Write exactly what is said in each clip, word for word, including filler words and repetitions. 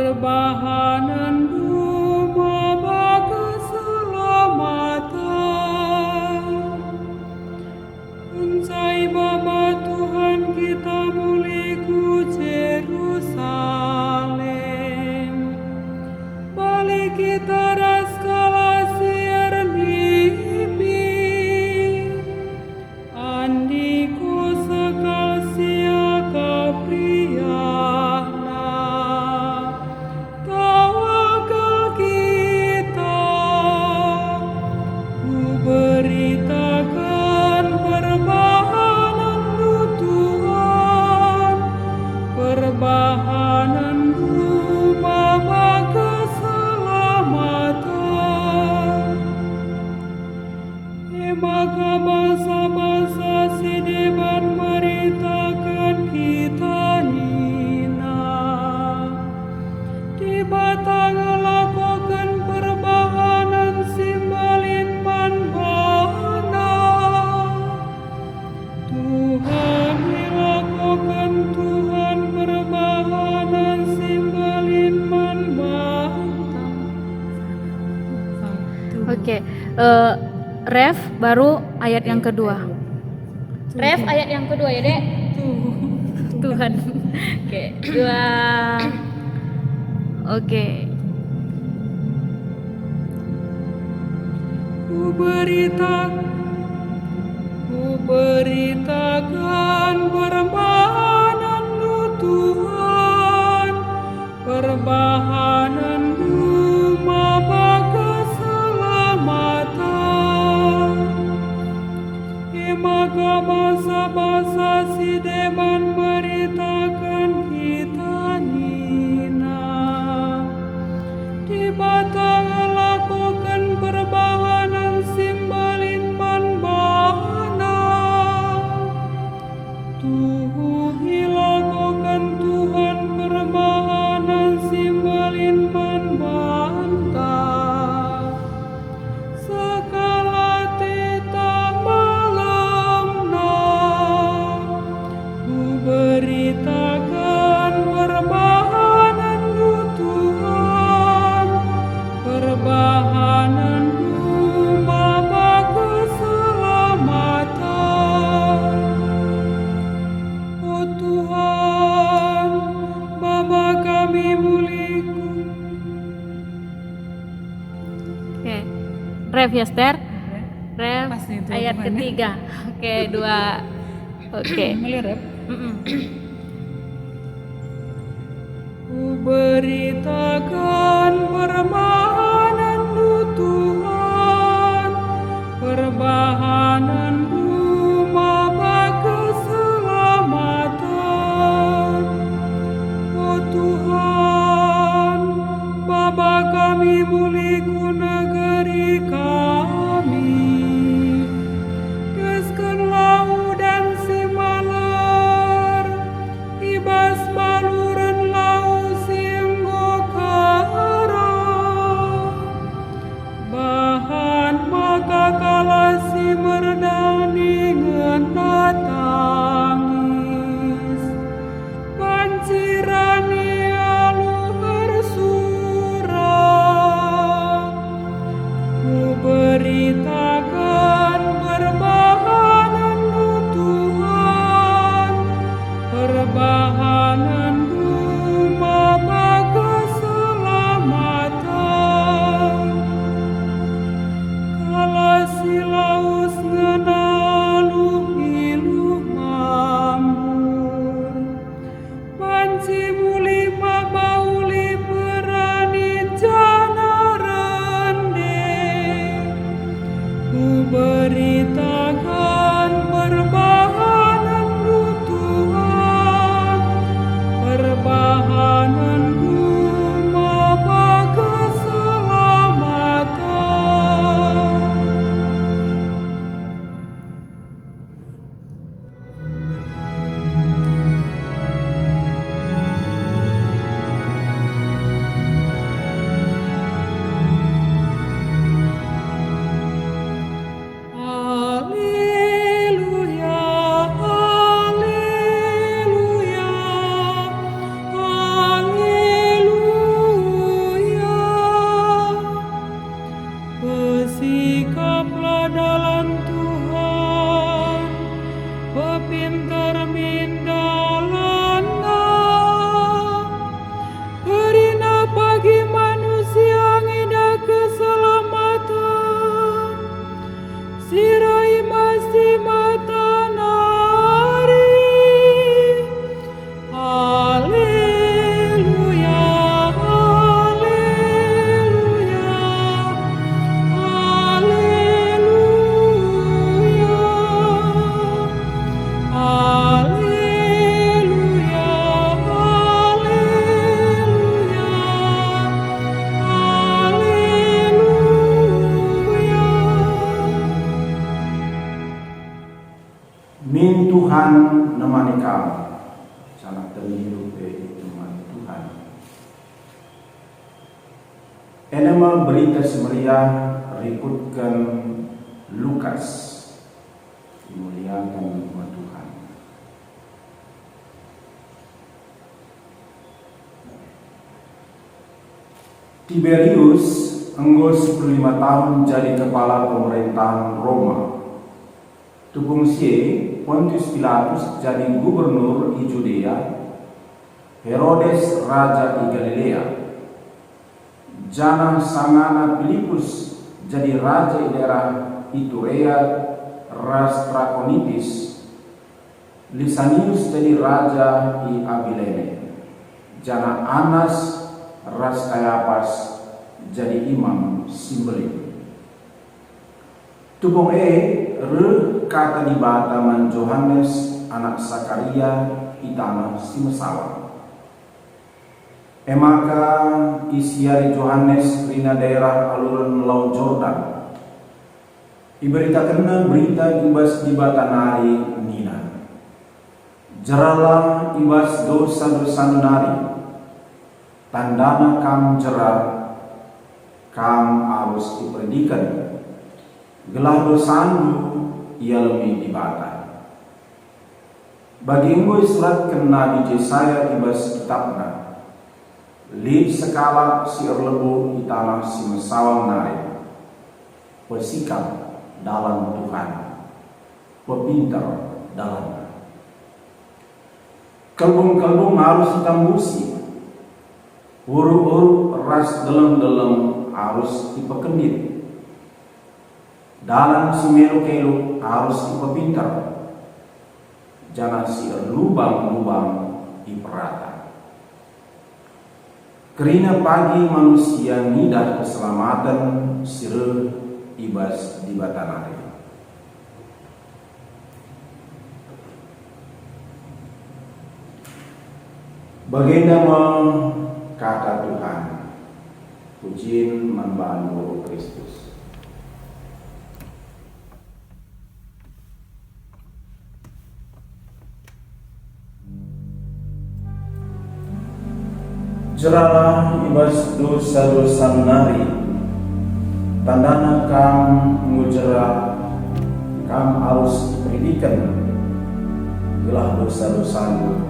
perbahanenndu maba keselamaten. Kenca ibaba Tuhan kita mulih ku Jerusalem, bali kita ras kalak si ernipi. Andiko sekal siakap riahna, tawakal kita. Kuberitaken perbahanenNdu, Tuhan, perbahanenNdu maba keselamaten. E maka bangsa-bangsa si deban meritaken kita nina, "Dibata ngelakoken perbahanen si mbelin man bana." Tuhan, ilakoken Tuhan perbahanen si mbelin man banta. Oke, eh, Ref, baru ayat yang kedua. Ref, ayat yang kedua ya, Dek. Tuhan. Oke, dua. Oke. Kuberita, kuberitaken perbahanenNdu, Tuhan, perbahanenNdu maba keselamaten. E maka bangsa-bangsa si deban meritaken kita nina, "Dibata ngelakoken perbahanen si mbelin man bana." Tuhu ilakoken Tuhan perbahanen si mbelin man banta. Sekalak tetap malemna, kuberitaken perbahanenNdu, Tuhan, perbahanenNdu maba keselamaten. O Tuhan, baba kami mulihku. Oke. Ref ya, Ster? Ref. Ref, pas nih itu ayat hubungannya. Ketiga. Oke, dua. Oke. Mulai, Ref. Mm-mm. Kuberitaken perbahanenNdu, Tuhan, perbahanenNdu maba keselamaten. O Tuhan, baba kami mulih ku negeri kami. Deskenlah udan si maler i bas baluren lau si enggo kerah. Bahan maka kalak si merdani ngena tangis, banci rani alu ersura. kam, janah tendindu pe iteman Tuhan. Enda me Berita Si Meriah rikutken Lukas. Dimuliaken me Tuhan. Tiberius enggo sepuluh lima tahun jadi kepala pemerintahan Roma. Tupung si e, Pontius Pilatus jadi gubernur i Judea, Herodes raja i Galilea, janah sangana Pilipus jadi raja i daerah Iturea ras Trakonitis, Lisanius jadi raja i Abilene, janah Anas ras Kayapas jadi imam si mbelin. Tupung e reh kata Dibata man Johanes anak Sakaria i taneh si mesawang. E maka isiari Johanes kerina daerah aluren Lau Jordan. Iberitakenna berita i bas Dibata nari nina, "Jeralah i bas dosa-dosandu nari, tandana kam jera, kam arus iperidiken, gelah dosandu ialemi Dibata." Bagi enggo isuratken Nabi Jesaya i bas kitabna, "Lit sekalak si erlebuh i taneh si mesawang nari, pesikap dalan Tuhan, pepinter dalanNa." Kelbung-kelbung arus itambusi, uruk-uruk ras deleng-deleng arus ipekendit. Dalan si meluk-eluk arus ipepinter, janah si erlubang-lubang iperata. Kerina pagi manusia ngidah keselamaten si reh i bas Dibata nari. Bagenda me kata Tuhan. Pujin man bandu, o Kristus. Jeralah i bas dosa-dosandu nari, tandana kam enggo jera, kam arus iperidiken, gelah dosa-dosandu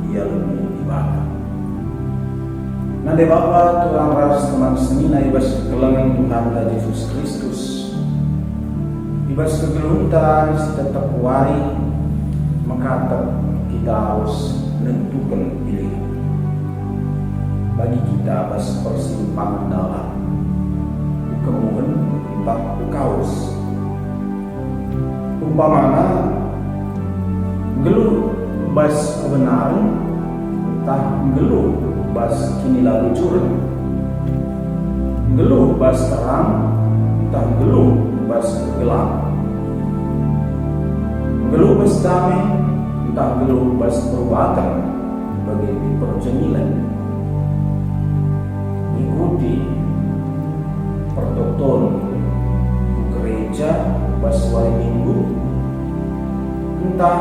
ialemi Dibata. Nande bapa, turang ras teman senina i bas kekelengen Tuhanta Jesus Kristus, i bas kegeluhenta si tetap wari mekatep kita arus nentuken pilihen. Bagi kita bas persimpangan dalan, ukemuhen ntah ukawes. Umpamana, nggeluh bas kebenaren ntah nggeluh bas kinilalujuren, nggeluh bas terang ntah nggeluh bas gelap, nggeluh bas dame ntah nggeluh bas perubaten bage pe perjengilen. Ngikuti pertoton ku gereja bas wari Minggu, ntah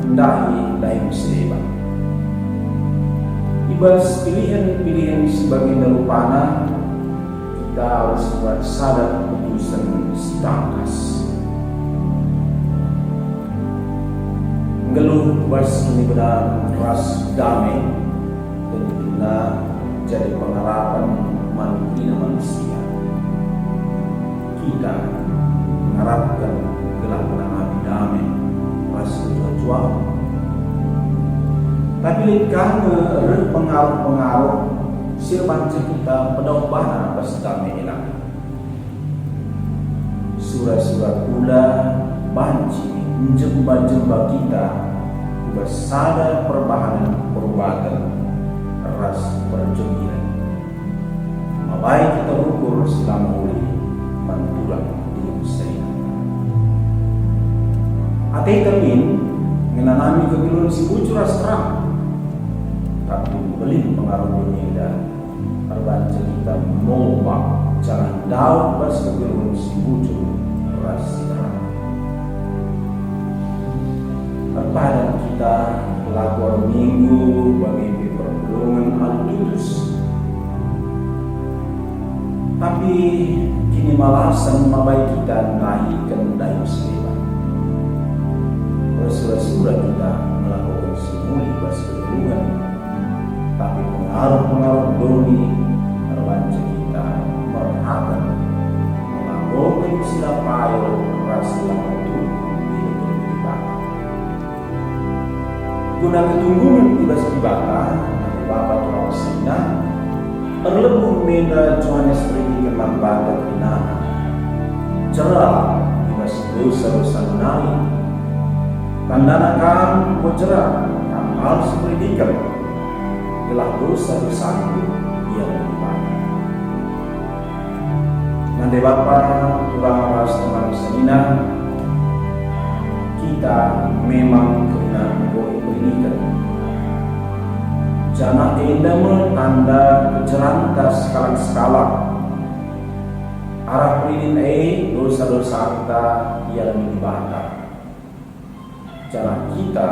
ndahi dahin si deban. I bas pilihen-pilihen si bagenda rupana, kita arus buat sada keputusen si tangkas. Nggeluh bas kiniberan ras dame, tentukenna jadi pengharapen man kerina manusia. Kita ngarapken gelah ngenanami dame ras kejuah-juahen. Tapi lit ka nge reh pengaruh-pengaruh si erbahanca kita pedauh bana bas dame e nari. Sura-sura kula banci njemba-jemba kita ku bas sada perbahanen perubaten ras perjengilen. Mabai kita ukur si la mehuli man turang diri senina. Ateta min ngenanami kegeluhen si bujur ras terang, tapi mbelin pengaruh doni enda erbahanca kita mombak janah ndauh bas kegeluhen si bujur ras si terang. Erpadan kita Laku Minggu bagi pe perpulungen alu tutus. Tapi kinimalasen mabai kita ndahiken dayung si deban. Ersura-sura kita ngelakoken si muli bas kegeluhen, tapi pengaruh-pengaruh doni erbahanca kita merhaten ngelakoken si la payo ras si la metuh i negeri Dibata. Guna ketunggungen i bas Dibata, nande Bapa turang senina, erlebuh me enda Johanes Peridiken man banta kerinana, "Jera i bas dosa-dosandu nari. Tandana kam enggo jera, kam arus iperidiken, gelah dosa-dosandu ialemi Dibata." Nande Bapa, turang ras turang senina, kita memang kerina enggo iperidiken. Janah enda me tanda kejeranta sekalak-sekalak. Arah peridin e dosa-dosanta ialemi Dibata. Janah kita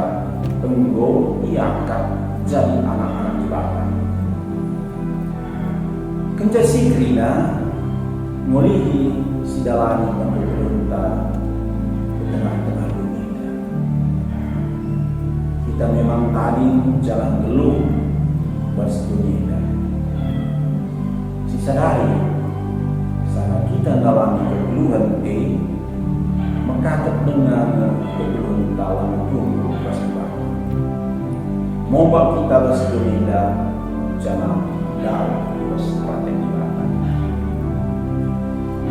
enggo iakap jadi anak-anak Dibata. Kenca si kerina, mulihi sidalani kegeluhenta ku tengah-tengah doni enda. Kita memang tading janah nggeluh bas doni enda. Sisadari, sanga kita ndalani kegeluhen e, mekatep denga nge kegeluhenta la metuh ras Dibata. Mombak kita bas doni enda, janah ndauh i bas peraten Dibata.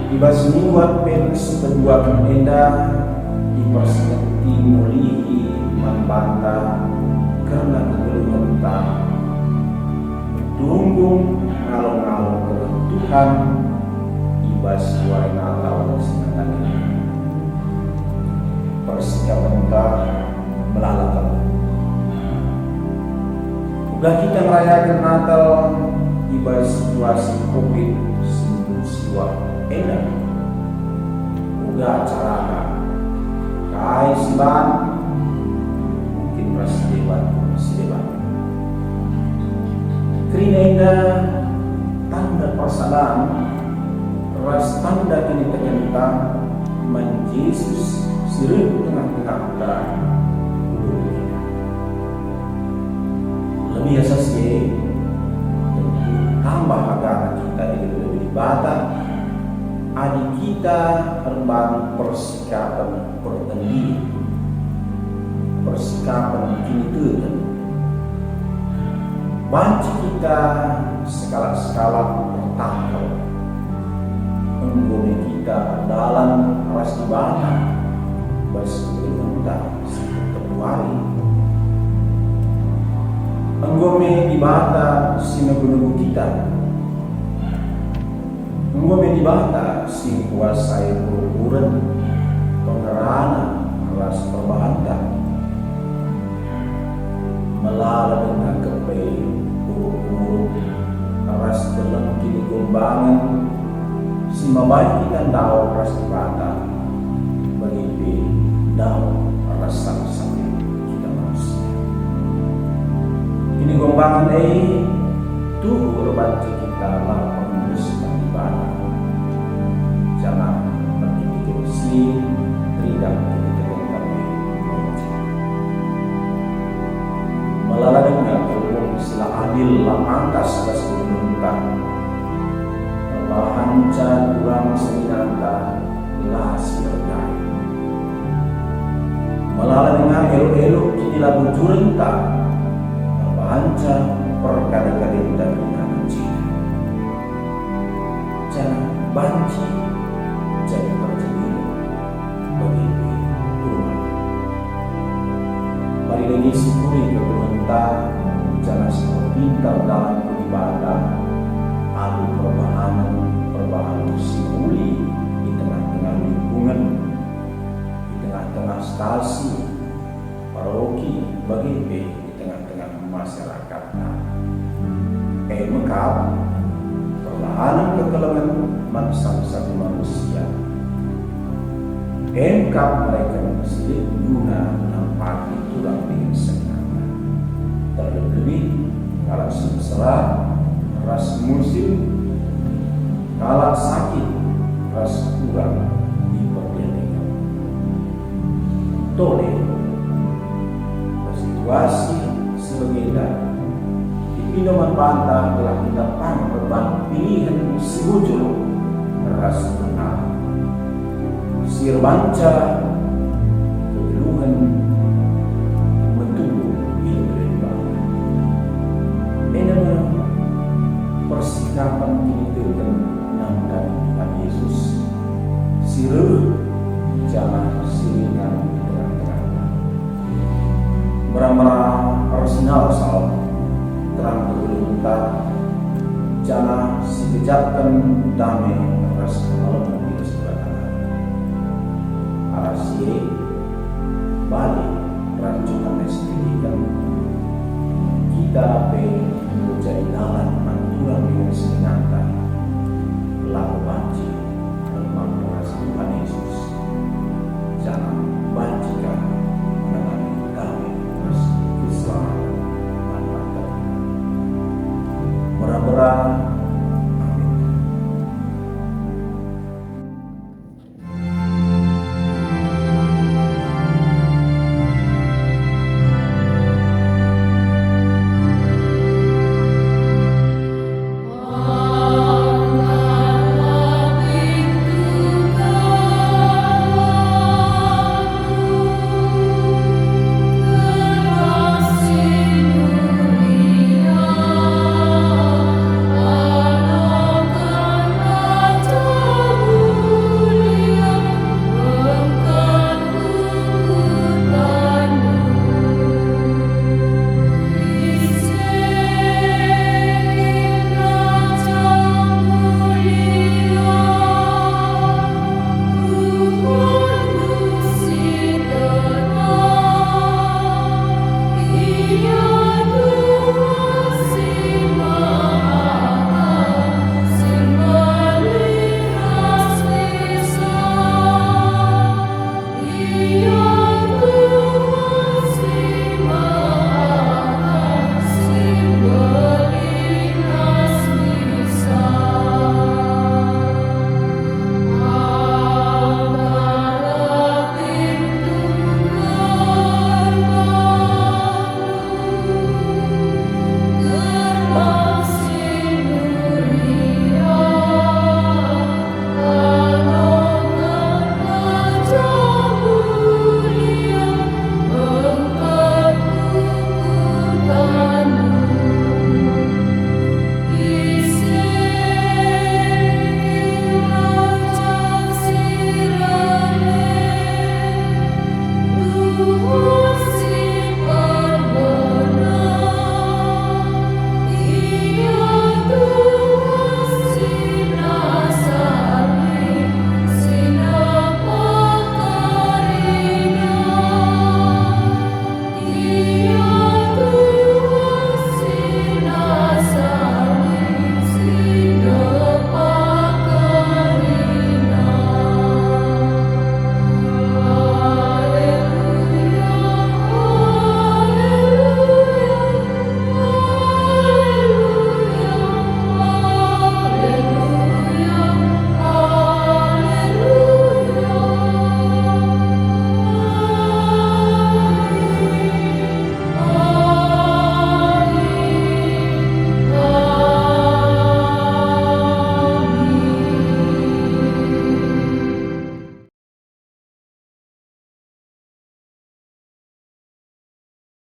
I bas minggu Advent si peduaken enda, ipersingeti mulihi man banta kerna kegeluhenta. Tunggung ngalo-ngalo kerna Tuhan i bas wari Natal si ndatangina. Persikapenta melala kal. Uga kita ngerayaken Natal i bas situasi covid sembilan belas enda. Uga carana, kai si ban, mungkin ras si deban, si deban. Kerina enda tanda persadan ras tanda kinitekenta man Jesus si reh tengah-tengahta. Lebih asa si e, tentu tambah agana kita i lebe-lebe Dibata, adi kita erban persikapen pertendin, persikapen kiniteken. Banci kita sekalak-sekalak ertangkal. Enggo me kita erdalan ras Dibata bas kegeluhenta si tep-tep wari. Enggo me Dibata si negu-negu kita. Enggo me Dibata si nguasai ukur-ukuren, pengerana ras perbahanta. Melala denga kepe uruk-uruk ras keleng kinigombangen si mabai kita ndauh ras Dibata, bage pe ndauh ras sanga-sanga kita manusia. Kinigombangen e tuhu erbahanca kita la pengurus man Dibata, janah erkiteken si teridah kinitekenta pe. Melala denga kelengen si la adil la pantas bas kegeluhenta. Erbahanca turang seninanta la si erdahin. Melala denga elok-elok kinilabujurenta, erbahanca perkade-kadenta kerina cina. Janah banci jadi perjenilen bagi pe rumah. Mari dage sikuri kegeluhenta, janah si erpintar dalan ku Dibata, alu perbahanen-perbahanen si muli i tengah-tengah lingkungen, i tengah-tengah stasi, paroki, bage pe i tengah-tengah masyarakatta. E me kap perbahanen kekelengen man sanga-sanga manusia. E me kap mereken si lit guna nampati turang dingen seninana. terlebih kalak si mesera ras musil, kalak sakit ras kurang diperdiateken. Tole, situasi si bagenda ipindo man banta gelah kita pang erban pilihen si bujur ras benar, si erbanca kegeluhen metubuh i lebe banta. Enda me persikapen kiniteken nandangi Tuhan Yesus si reh janah si ringan i tengah-tengahta. Mera-mera ersinalsal terang kegeluhenta, janah si gejapken dame ras kemelengen i bas kebatangen. Arah si e, bali ras Johanes Piliken, kita pe enggo jadi dalan man turang dingen seninganta.